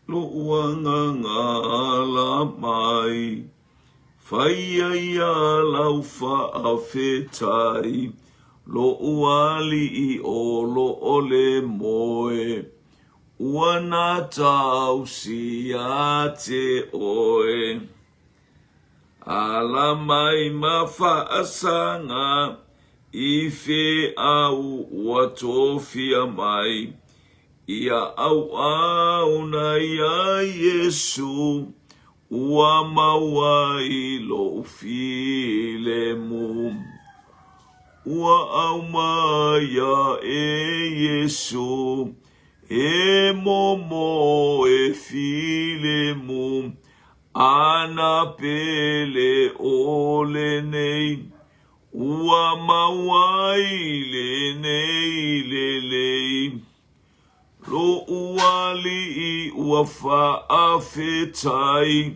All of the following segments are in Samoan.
Lo'u agaga ala mai, Faia ia lau faafetai, Lo'u alii o lo'o le moe, Ua natausi ia te oe. Ala mai ma faasaga i feau ua tofia mai, Ia auauna iā Iesu, ua maua i lou filemu. Ua aumaia e Iesu, e momo e filemu, Ana pele o lenei, ua maua i lenei lelei. Lo'u alii ua faafetai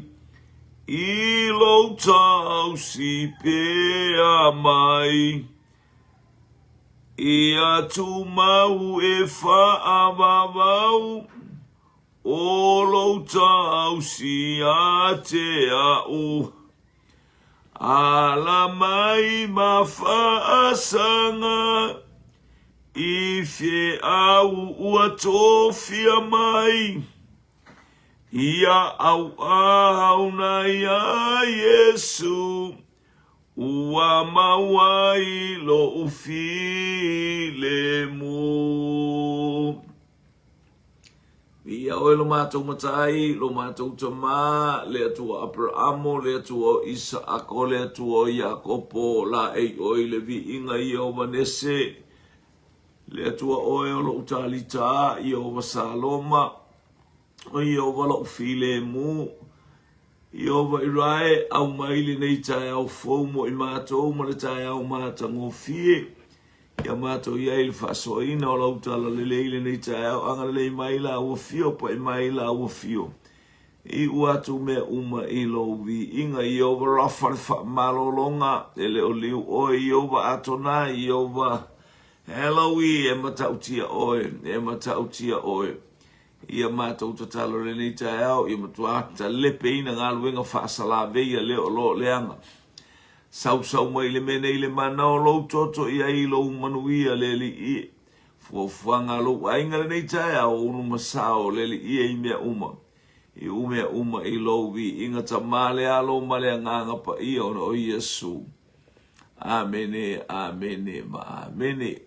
i lou tausi pea mai. Ia tumau e faavavau o lou tausi ia te a'u. Ala mai ma faasaga i feau ua tofia mai. Ia auauna iā Iesu ua maua i lou filemu. Viia oe lo matou Matai, lo matou Tama, le Atua o Aperaamo, le Atua o Isaako, le Atua o Iakopo, laei oe i le viiga Ieova Nese, le Atua oe o lou Talita, Ieova Saloma, o Ieova lou filemu, Ieova Irae, aumai lenei taeao fou mo i matou ma le taeao matagofie. Ia matou i ai i le faasoaina o lau talalelei i lenei taeao, agalelei mai la ua fio, pai mai la ua fio. Iu atu mea uma i lou viiga, Ieova Rafa le faamalologa, e le o liu oe, Ieova Atonai, Ieova Eloi, e matautia oe, e matautia oe. Ia matou tatalo i lenei taeao, ia matua talepeina galuega faasalavei a lea o lo o leaga. Sausau mai le mea nei le mana o lou toto i ai i lou manuia le Alii e. Fuafuaga a lou aiga lenei taeao o ulu masao le Alii e i mea uma. I u mea uma i lou viiga Tama le Alo ma le Agaga Paia ona o Iesu. Amene, amene ma amene.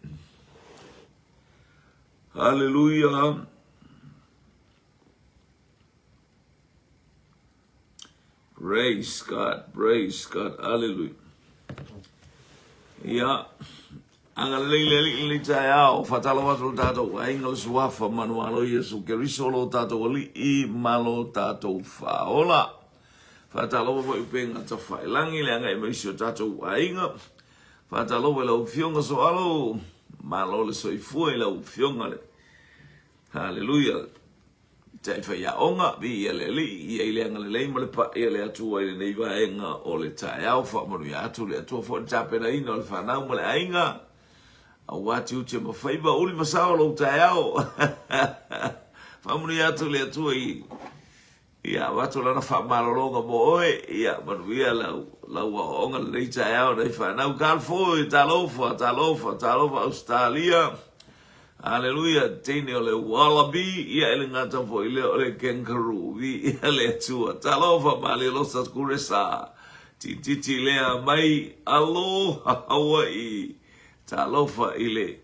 Haleluia. Praise God, praise God, hallelujah. Ia, agalelei le Alii i lenei taeao, faatalofa atu lo tatou aiga le suafa manualo Iesu Keriso lo tatou Alii ma lo tatou Faaola. Faatalofa foi upega tafailagi le agai mai si o tatou aiga. Faatalofa i lau Afioga Soalo, malo le soifua i lau Afioga le Haleluia. Tai faiaoga, viia le Alii, ia i le agalelei ma le pa'i a le Atua i lenei vaega o le taeao. Faamanuia atu le Atua foi i le tapenaina o le fanau ma le aiga. Aua tiute ma faiva, uli ma sao lou taeao. Faamanuia atu le Atua i Ia avatu lana faamalologa mo oe, ia manuia lau, lau aoaoga lenei taeao nai fanau. California, talofa, talofa, talofa Ausetalia. Aleluia, teine o le wallaby, ia e le gata foi lea o le kangaroo, viia le Atua. Talofa Malialosa Kuresa, tititi lea mai, aloha Hawaii. Talofa i le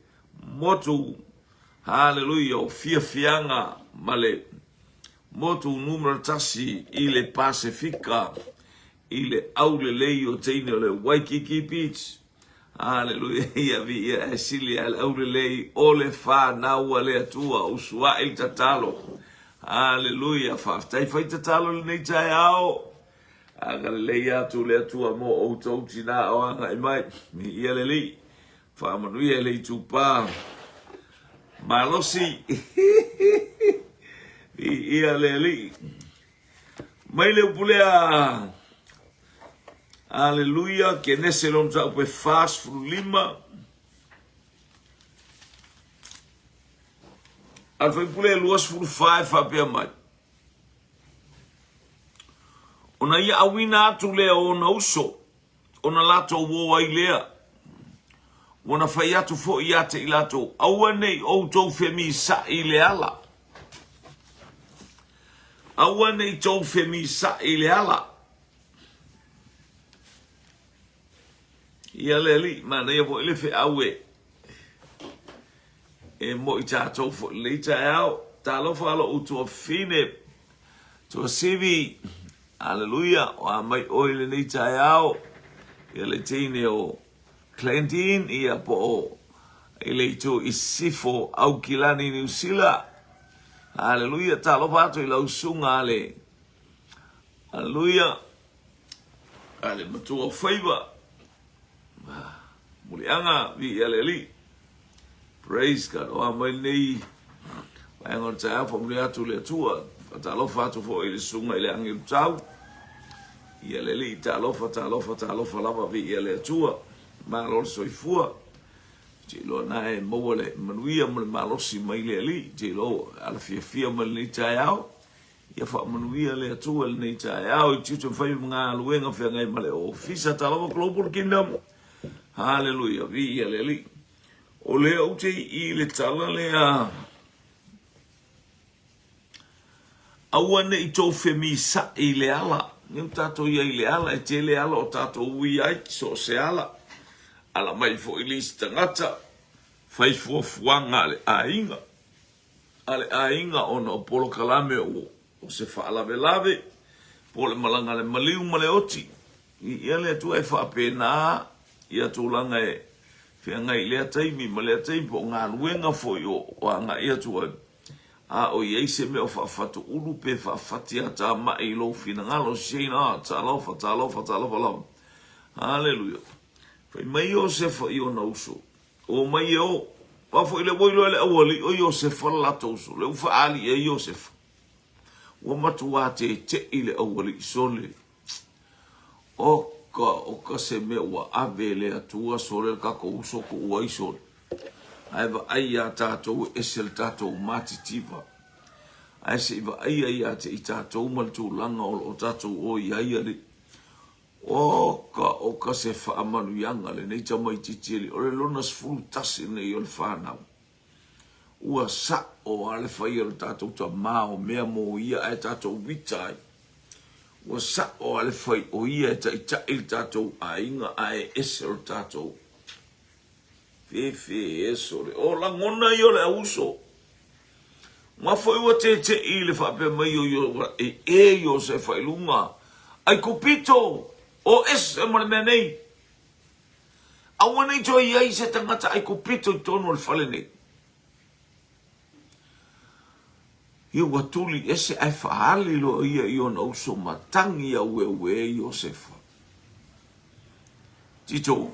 motu, haleluia, o fiafiaga ma le Motu numera tasi i le Pasefika i le aulelei o teine o le Waikiki Beach. Aleluia, ia viia e sili a le aulelei o le whanau a le Atua, usua'i le tatalo. Aleluia, faafetai fai tatalo i lenei taeao. Agalelei atu le Atua mo outou tinā o agai mai. Viia le Alii. Faamanuia i le itupa malosi. Viia le Alii. Mai le upu lea, Aleluia, Kenese lona mataupu e 45. A le faipule e 24 e faapea mai. Ona ia auina atu lea o ona uso, ona latou o ai lea. Ua na fai atu foi ia te i latou, Aua ne i outou femisaʻi i le ala. Aua ne i tou femisaʻi i le ala. Ia le alii, manaia foi le feau e e mo i tatou foi lenei taeao. Talofa lou tuafafine, Tuasivi, Aleluia, o a mai ʻoe i lenei taeao, ia le teine o Glendene, ia po o i le itu i Sisifo, Aukilani, Niu Sila. Aleluia, talofa atu i lau susuga a le, aleluia, a le matua o faiva. Muliaga, viia le Alii. Praise God. O a mai lenei vaega o le taeao, faamanuia atu le Atua. Faatalofa atu foi i le susuga i le agelu tau. Ia le Alii, talofa, talofa, talofa lava, viia le Atua. Malo le soifua. Te iloa na e maua le manuia ma le malosi mai le Alii. Te iloa ala fiafia mai lenei taeao. Ia faamanuia le Atua i lenei taeao i tiute ma faiva ma galuega feagai ma le Ofisa. Talofa Global Kingdom. Haleluia, viia le Alii. O lea ou te ii i le tala lea, aua ne i tou femisaʻi i le ala. Niu tatou ia i le ala, e tele ala o tatou ui ai, so o se ala. Ala mai foi le isi tagata, fai fuafuaga a le aiga. A le aiga ona o polokalame o se faalavelave, po o le malaga a le maliu ma le oti. Ia le Atua e faapena ia tulaga e feagai i lea taimi ma lea taimi po o galuega foi o agai atu ai, a o i ai se mea o faafatuulu pe faafatiatamai i lou finagalo. Shane Arts, talofa, talofa, talofa lava. Haleluia. Fai mai Iosefa i ona uso, O mai e o. Aua foi lea ua iloa e le aualii o Iosefa le latou uso, lea ua faaali i ai Iosefa. Ua matuā teteʻi le aualii sole. Oka, oka se mea ua ave e le Atua sole le tatou uso tuu ai sole. Ae vaai iā tatou e ese le tatou matitiva. Ae se i vaaia ia te i tatou ma le tulaga o lo o tatou o i ai alii. Oka, oka se faamanuiaga lenei tamaitiiti alii. O le lona 11 lenei o le fanau. Ua sa'o a le fai a lo tatou Tama o mea mo ia ae tatou uita ai. Ua sa'o a le fai o ia e taita'i le tatou aiga ae ese o le tatou fefe eso le o lagona ia o le auuso. Ma foi ua tete'i i le faapea mai o ua e e Iosefa i luga Aikupito o ese ma le mea nei. Aua ne i toe i ai se tagata Aikupito i totonu o le fale nei. Ia ua tuli ese ae faaali loa ia i ona uso ma tagi aueue Iosefa. Tito,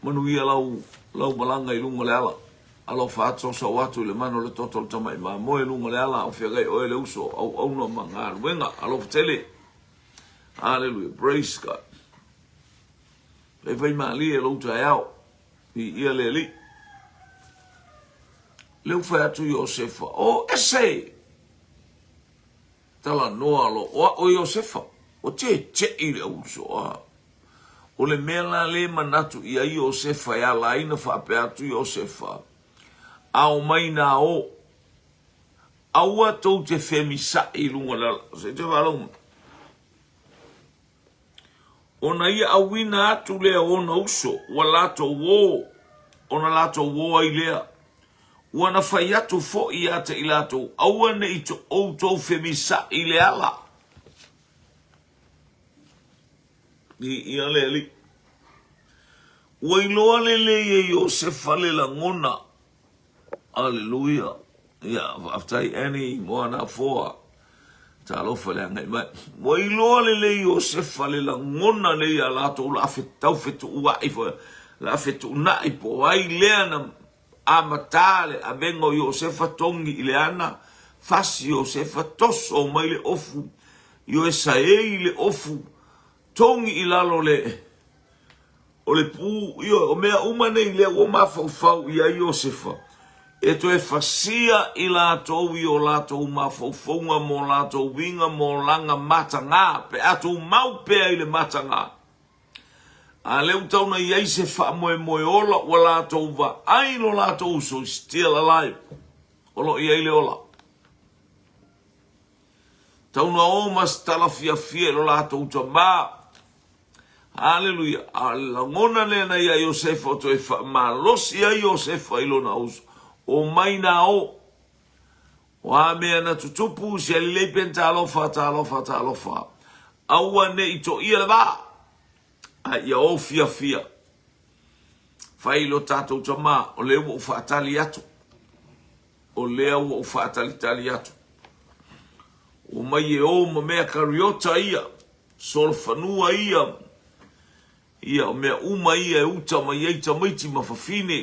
manuia lau, lau malaga i luga o le ala. Alofa atu, sausau atu i le manu o le toto o le tamai mamoe i luga o le ala, o feagai oe le uso, auauna ma galuega. Alofa tele. Hallelujah. Praise God. E fai malie lou taeao, viia le Alii. Lea ua fai atu Iosefa, o ese! Talanoa lo, o a'o Iosefa, ua tete'i le auuso, a. O le mea la le manatu i ai Iosefa e ala ai na faapea atu Iosefa, Ao mai nā o, aua tou te femisaʻi i luga o le ala. Se i toe faalogo mai. Ona ia auina atu lea o ona uso, ua latou o, ona latou o ai lea. Ua na fai atu foi ia te i latou, aua ne i outou femisaʻi i le ala. Viia le Alii. Ua iloa lelei e Iosefa le lagona. Aleluia. Ia, faafetai Annie mo ana afoa. Talofa le agai mai. Ua iloa lelei Iosefa le lagona lea ia latou la tau fetuua'i foi, la fetuuna'i po o ai lea na amata le avega o Iosefa togi i le ana, fasi Iosefa toso mai le ofu, ioe saei le ofu, togi i lalo le O le pu, ioe, o mea uma nei lea ua mafaufau i ai Iosefa. E toe fasia i latou i o latou mafaufauga ma o latou uiga ma olaga matagā, pe a tumau pea i le matagā. A lea ua tau na i ai se faamoemoe ola ua latou vaai i lo latou uso is still alive. O lo o i ai le ola. Tau na o ma se tala fiafia i lo latou tamā. Haleluia! A o le lagona lea na iā Iosefa o toe faamalosi ai Iosefa i lona uso. O mai nā o. O a mea na tutupu, sia lelei pea ni talofa, talofa, talofa. Aua ne i toia le vā, a ia o fiafia. Fai lo tatou tamā, o lea ua ou faatali atu. O lea ua ou faatalitali atu. Ua mai e o ma mea kariota ia, solofanua ia, ia o mea uma ia e uta mai ai tamaiti ma fafine,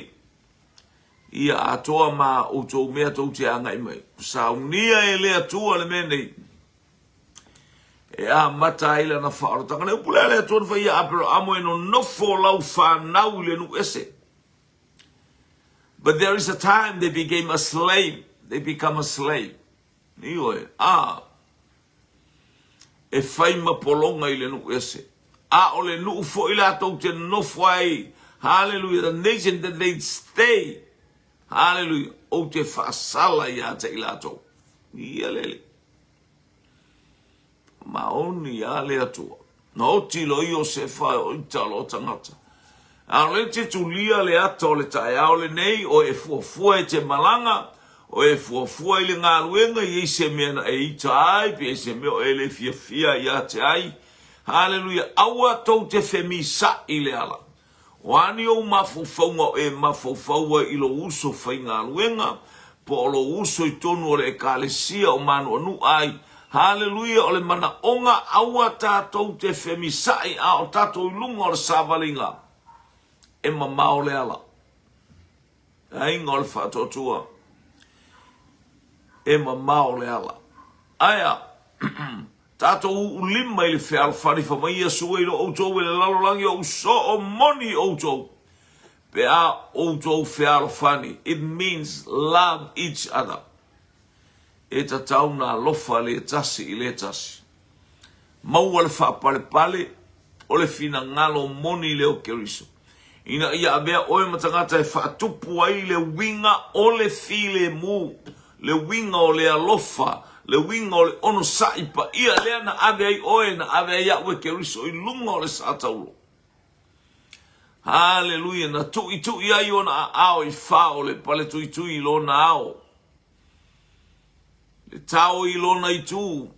ia atoa ma outou mea tou te agai mai. Ua saunia e le Atua le mea nei e amata ai lana faaolataga. Le upu lea a le Atua na fai ia Aperahamo e nonofo lau fanau i le nuu ese. But there is a time they became a slave. They become a slave. Ioe, a. E fai ma pologa i le nuu ese. A o le nuu foi latou te nofo ai, hallelujah, the nation that they stay, hallelujah, ou te faasala ia te i latou. Ia lele. Maoni a le Atua. Na oti loa Iosefa o ita loa tagata. Aole te tulia le ata o le taeao lenei, o e fuafua e te malaga, o e fuafua i le galuega, i ai se mea na e ita ai, pe i ai se mea o e le fiafia ia te ai. Haleluia! Aua tou te femisaʻi i le ala. O a ni ou mafaufauga o e mafaufau ai i lou uso faigaluega, po o lou uso i tonu o le Ekalesia o mānuʻanuʻa ai, haleluia, o le manaʻoga aua tatou te femisaʻi a o tatou i luga o le savaliga e mamao le ala. Le aiga o le faatuatua, e mamao le ala. Aea! Tatou uu lima i le fealofani fa mai Iesu e i lo outou e le lalolagi o usoo moni outou pe a outou fealofani it means love each other e tatau na alofa le tasi i le tasi maua le faapalepale o le finagalo moni lea o Keriso ina ia avea oe ma tagata e faatupu ai le uiga o le filemu, le uiga o le alofa, le uiga o le onosai paia lea na ave ai oe, na ave ai au e Keriso i luga o le sātaulo. Haleluia! Na tuʻituʻi ai ona aao i fā o le paletuitui i lona ao, le tao i lona itu,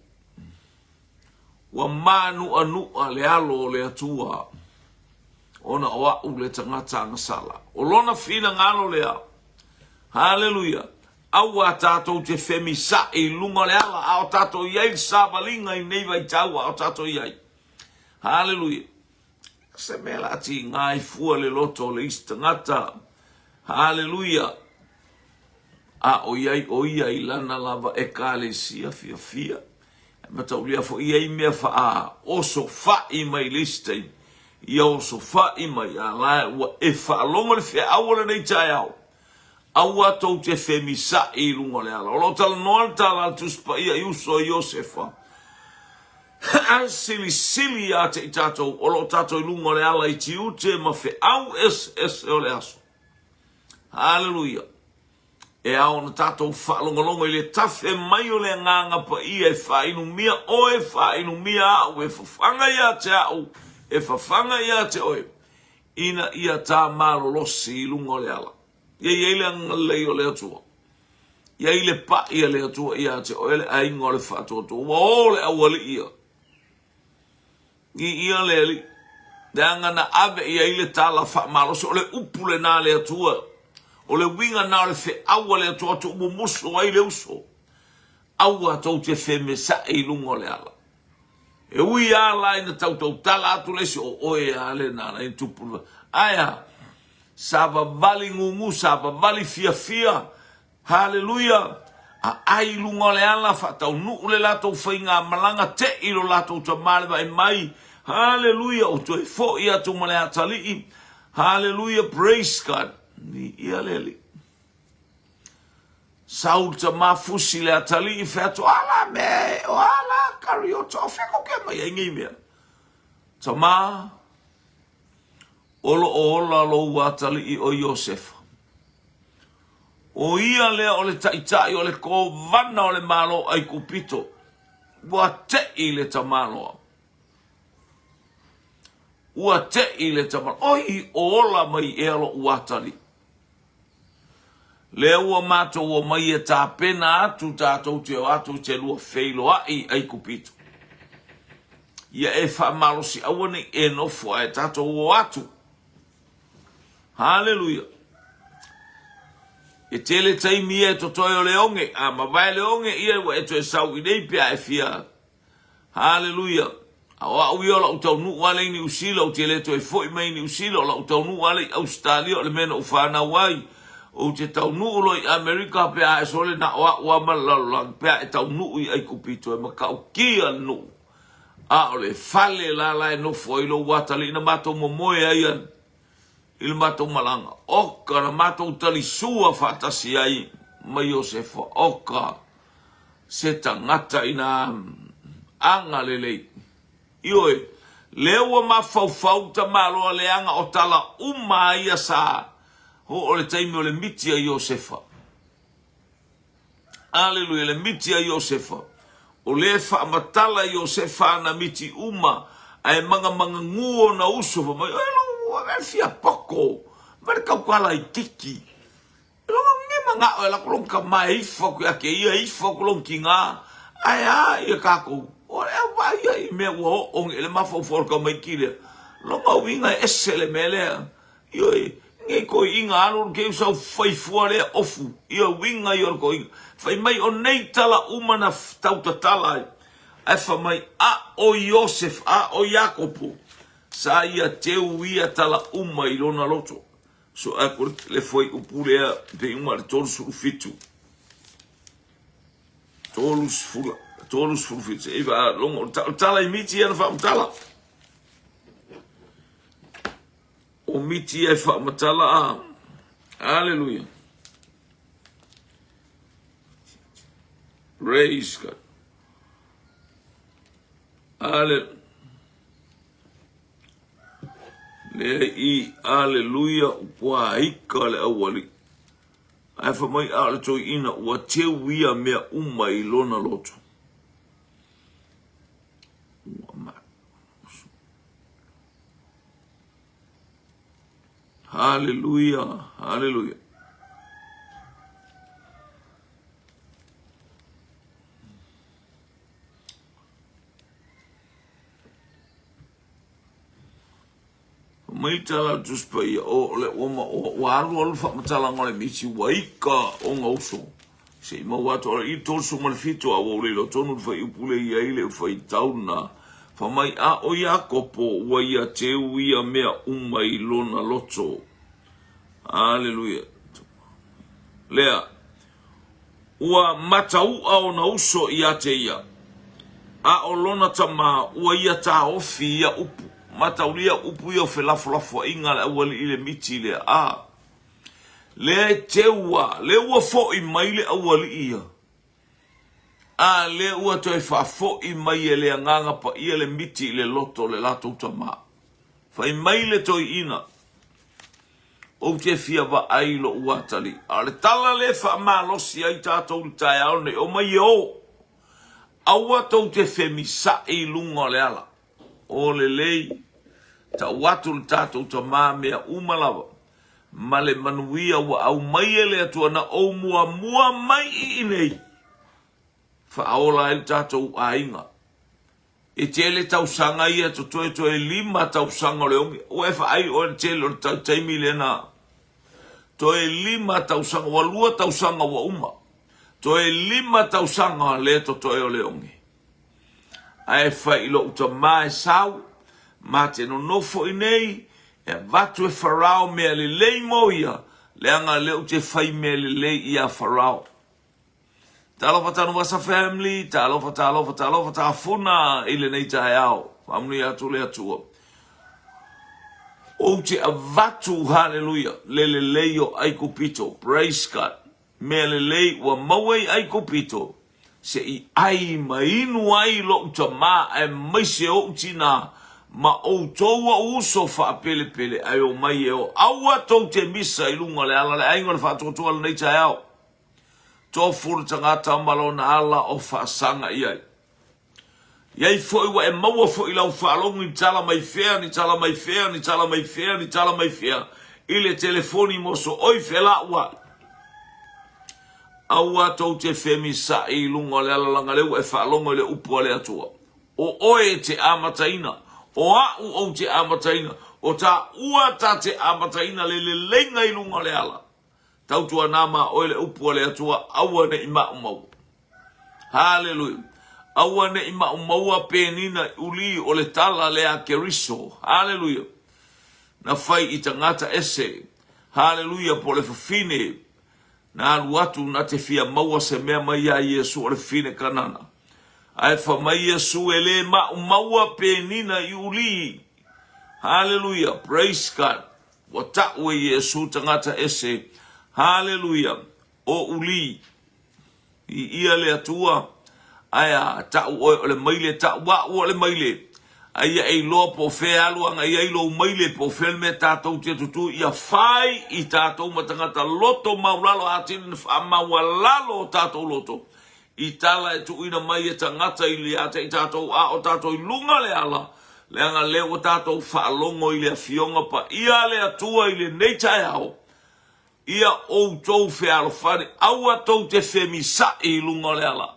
Ua mānuʻanuʻa le alo o le Atua ona o aʻu le tagata agasala. O lona finagalo lea. Haleluia! Aua tatou te femisaʻi i luga o le ala, a o tatou i ai le savaliga i nei vaitau a o tatou i ai. Haleluia! Se mea la tiga ai fua le loto o le isi tagata. Haleluia! A o i ai ʻo ia i lana lava Ekalesia fiafia. E mataulia foi i ai mea faaosofaʻi mai i le isi taimi. Ia osofaʻi mai, a la ua e faalogo le feau o lenei taeao. Aua tou te femisaʻi i luga o le ala. O lo o talanoa le tala a le Tusi Paia i uso a Iosefa. Ae silisili ia te i tatou, o lo o tatou i luga o le ala i tiute ma feau eseese o le aso. Haleluia! E ao ona tatou faalogologo i le tafe mai o le Agaga Paia e faainumia oe, faainumia au, e fafaga ia te au, e fafaga ia te oe, ina ia ta malolosi i luga o le ala. Ia i ai le agalelei o le Atua. Ia i le paʻi a le Atua ia te oe le aiga o le faatuatua. Ua o le aualii ia. I ia le Alii, leaga na ave i ai le tala faamalosi, o le upu lena a le Atua, o le uiga lena o le feau a le Atua, tuumumusu ai le uso, aua tou te femesaʻi i luga o le ala. E ui lava la ina tautautala atu le isi, o oe lava lena na tupu. Ae a? Savavali gugu, savavali fiafia, Haleluia! Aai i luga o le ala, faataunuu le latou faigamalaga, te'i lo latou tama le vaai mai. Haleluia! Ua toe fo'i atu ma le atalii. Haleluia! Praise God! Viia le Alii. Sau le tama fusi le atalii fai atu, A la mea e, o a la Kariota, o fea kou ke mai ai nei mea? Tama, o lo o ola lou atalii o Iosefa. O ia lea o le taitai o le kovana o le Malo Aikupito. Ua te'i le tamaloa. Ua te'i le tamaloa. Oi, o ola mai ea lo'u atalii. Lea ua matou omai e tapena atu tatou te o atu i te lua feiloai i Aikupito. Ia e faamalosi aua ne i e nofo ae tatou o atu. Haleluia! E tele taimi ia e totoe o le oge, a mavae le oge ia ua e toe sau i nei pe a e fia. Haleluia! A o au ia o la'u taunuu lava lea i Niu Sila, ou te le toe foi mai i Niu Sila, o la'u taunuu lava lea i Ausetalia o le mea na ou fanau ai. Ou te taunuu loa i Amerika pe a e sole na o a'u lava ma le lalolagi pe a e taunuu i Aikupito e matautia le nuu. A o le fale la la e nofo ai lou atalii na matou momoe ai i le matou malaga. Oka na matou talisua faatasi ai ma Iosefa. Oka se tagata ina agalelei. Ioe, lea ua mafaufau tamaloa leaga o tala uma a ia sa oo le taimi o le miti a Iosefa. Aleluia, le miti a Iosefa. O lea e faamatala Iosefa ana miti uma, ae magamagagū ona uso, fai mai, Oi lou, ave le fia poko, ma le taukala itiiti. E logo nge manao e lako long tama e ifo atu ia te ia, e ifo atu long tina, ae a ia tatou, o le au vaai ia i mea ua oo nei i le mafaufau o le tamaiti lea, lona uiga e ese le mea lea. Ioe, nei toeaiina alu alu kei sau fai fua lea ofu, ia uiga ia o le toeaina. Fai mai o nei tala uma na tautatala ai, ae fai mai, a o Iosefa, a o Iakopo, sa ia teu ia tala uma i lona loto. So atu le fuaiupu lea pei uma le 37. 30, 37, se i faalogo, o le tala i miti ia na faamatala. O miti ia e faamatala a. Aleluia. Praise God. Aleluia. Lea i aleluia ua ika le aualii. Ae fai mai a o le toeaina ua teu ia mea uma i lona loto. Ua ma. Haleluia, haleluia. Mai tala le Tusi Paia, o le ua ma ua, ua alu alu le faamatalaga o le misi, ua ika ona uso. Se i maua atu i 37 a ua ou le iloa tonu le fuaiupu lea e i ai le faitau lena. Fai mai, a o Iakopo ua ia teu ia mea uma i lona loto. Aleluia. Lea. Ua matauʻa ona uso ia te ia, a o lona tama ua ia taofi ia upu. Mataulia upu ia o felafolafoaiga a le aualii i le miti lea, a lea e teu a, lea ua foʻi mai le aualii ia, a lea ua toe faafoʻi mai e le Agaga Paia le miti i le loto o le latou tama. Fai mai le toeaina, Ou te fia vaai i lou atalii. A o le tala lea e faamalosi ai tatou i le taeao lenei, omai e o. Aua tou te femisaʻi i luga o le ala. O lelei, tau atu le tatou Tama mea uma lava, ma le manuia ua aumai e le Atua na ou muamua mai i inei, faaola ai le tatou aiga. E tele tausaga ia totoe toe lima tausaga o le oge. Ua e vaai oe le tele o le taimi lena. Toe lima tausaga, ua lua tausaga ua uma. Toe lima tausaga lea totoe o le oge. Ae fai i lou tama e sau, ma te nonofo i nei, e avatu e Farao mea lelei mo ia, leaga lea ou te fai mea lelei ia Farao. Talofa Tanuvasa family, talofa talofa talofa tafuna i lenei taeao. Faamanuia atu le Atua. Ou te avatu, haleluia, le lelei o Aikupito. Praise God. mea lelei ua maua i Aikupito, se i ʻai ma inu ai loʻu tamā aemaise oʻu tinā, ma ʻoutou oʻu uso faapelepele, ae o mai e o. Aua tou te misa i luga o le ala, le aiga o le faatoatoa lenei taeao. Tofu le tagata ma lona ala o faasaga i ai. I ai foi ua e maua foi lau faalogo ni tala mai fea, ni tala mai fea, ni tala mai fea, ni tala mai fea, i le telefoni mosooi felauai. Aua tou te femisaʻi i luga o le ala laga lea ua e faalogo i le upu a le Atua. O oe e te amataina, o aʻu ou te amataina, o taua ta te amataina le leleiga i luga o le ala. Tautuana ma oe le upu a le Atua, aua ne i maʻumaua. Haleluia. Aua ne i maʻumaua penina uli o le tala lea a Keriso. Haleluia. Na fai i tagata ese. Haleluia po o le fafine na alu atu na te fia maua se mea mai iā Iesu o le fafine Kanana. Ae fa mai Iesu e le maʻumaua penina i uli. Haleluia. Praise God. Ua taʻu e Iesu tagata ese. Haleluia. O uli. I ia le Atua, ae a, taʻu oe o le maile, taʻu aʻu o le maile. A ia e iloa po o fea e alu ana i ai lou maile, po o fea le mea tatou te tutū ia fai i tatou ma tagata loto maulalo atili na faamaualalo o tatou loto i tala e tuuina mai e tagata i ia te i tatou a o tatou i luga le ala, leaga lea ua tatou faalogo i le Afioga Paia a le Atua i lenei taeao. Ia outou fealofani, aua tou te femisaʻi i luga o le ala.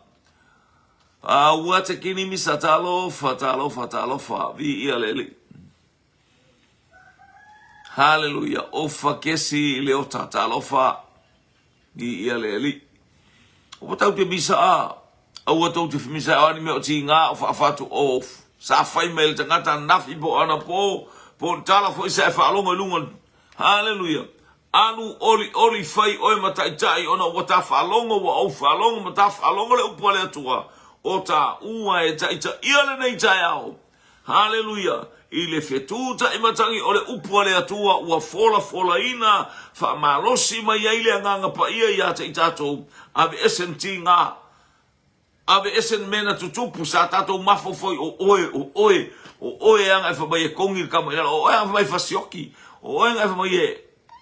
Aua te kinimisa, talofa, talofa, talofa, viia le Alii. Haleluia, ofa kesi i le ota, talofa, viia le Alii. Ua tau te misa a, aua tou te femisa o ani mea o tiga o faafatu o sa fai mai le tagata nafi po o anapo po o ni tala foi sa e faalogo i luga. Haleluia. Alu olioli fai oe ma taitai ona ua ta faalogo ua ou faalogo ma ta faalogo le upu a le Atua o taua e taitaia lenei taeao. Haleluia! I le fetutai matagi o le upu a le Atua ua folafolaina faamalosi mai ai le Agaga Paia ia te i tatou, aveese ni tiga, Aveese le mea na tutupu, sa tatou mafaufau o oe, o oe, o oe e aga e fai mai e kongi le kama i lalo, o oe e aga fai mai e fasioki, o oe e aga e fai mai e,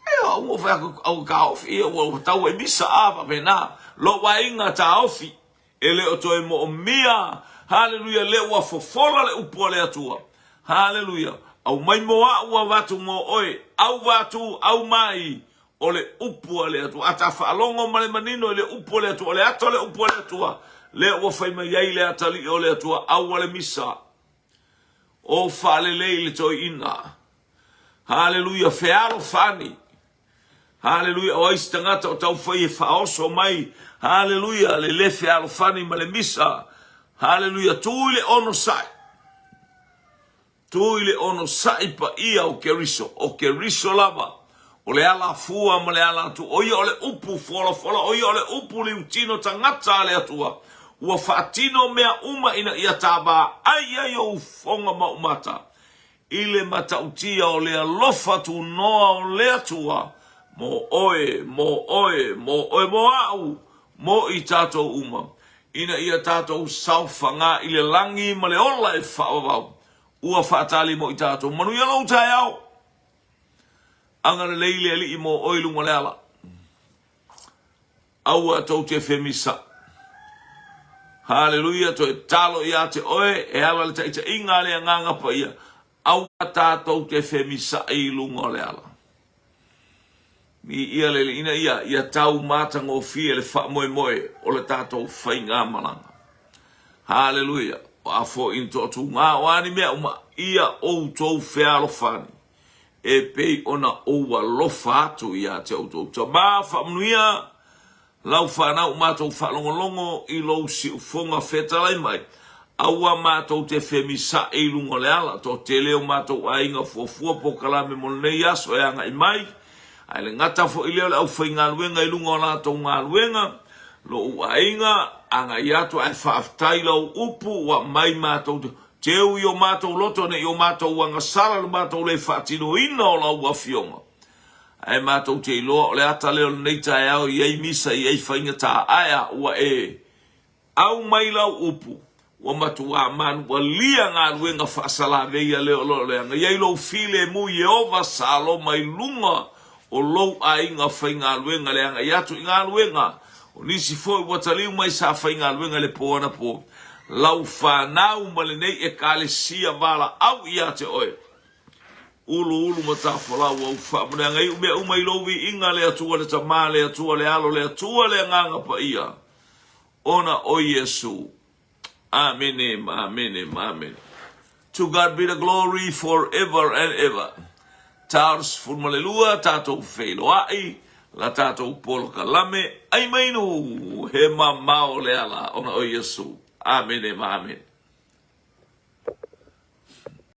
e au ua fai atu au taofi, ia ua tau ai misa, a faapena, lou aiga taofi, e le o toe moomia, haleluia, lea ua fofola le upu a le Atua, haleluia, aumai mo a'u avatu mo oe, auva atu, aumai, O le upu a le Atua. A ta faalogo ma le manino i le upu a le Atua, o le ata o le upu a le Atua, lea ua fai mai ai le atalii o le Atua, aua le misa. O faalelei le toeaina. Haleluia, fealofani. Haleluia, o ai se tagata o taufai e faaoso mai. Haleluia, le le fealofani ma le misa. Haleluia, tu i le onosai. Tu i le onosai paia o Keriso, o Keriso lava, o le alafua ma le ala atu, o ia o le upu folafola, o ia o le upu liutino tagata a le Atua, ua faatino mea uma ina ia ta vaai ai ou foga ma ou mata, i le matautia o le alofa tunoa o le Atua, mo oe, mo oe, mo oe, mo aʻu, mo i tatou uma, ina ia tatou saofaga i le lagi ma le ola e faavavau, ua faatali mo i tatou. Manuia lou taeao! Agalelei le Alii mo oe i luga o le ala. Aua tou te femisa. Haleluia, toe talo ia te oe e ala le taitaiga a le Agaga Paia. Aua tatou te femisaʻi i luga o le ala. Viia le Alii ina ia ia tau matagofie le faamoemoe o le tatou faigamalaga. Haleluia! O a foi ni toatuga, o a ni mea uma, ia outou fealofani e pei ona ou alofa atu ia te outou. Tama faamanuia Lau fanau matou faalogologo i lou siufoga fetalai mai, aua matou te femisaʻi i luga o le ala, toatele o matou aiga fuafua polokalame mo lenei aso e agai mai, ae le gata foi lea o le aufaigaluega i luga o latou galuega, lou aiga, agai atu ae faafetai lau upu ua aumai matou te teu i o matou loto ne i o matou agasala le matou le faatinoina o lau afioga. Ae matou te iloa o le ata lea o lenei taeao i ai misa i ai faigata ae a ua e au mai lau upu, ua matuā manualia galuega faasalaveia lea o lo o leaga i ai lou filemu Ieova Saloma i luga o lou aiga faigaluega le agai atu i galuega. O nisi foi ua taliu mai sa faigaluega i le po anapo. Lau fanau ma lenei Ekalesia valaau ia te oe. Uluulu matafolau au faamanuiaga iu mea uma i lou viiga le Atua le Tama le Atua le Alo le Atua le Agaga Paia ona o Iesu. Amene ma amene ma amene. To God be the glory forever and ever. Tau 12 tatou feiloai la tatou polokalame ai mainu he mamao le ala ona o Iesu. Amene ma amene.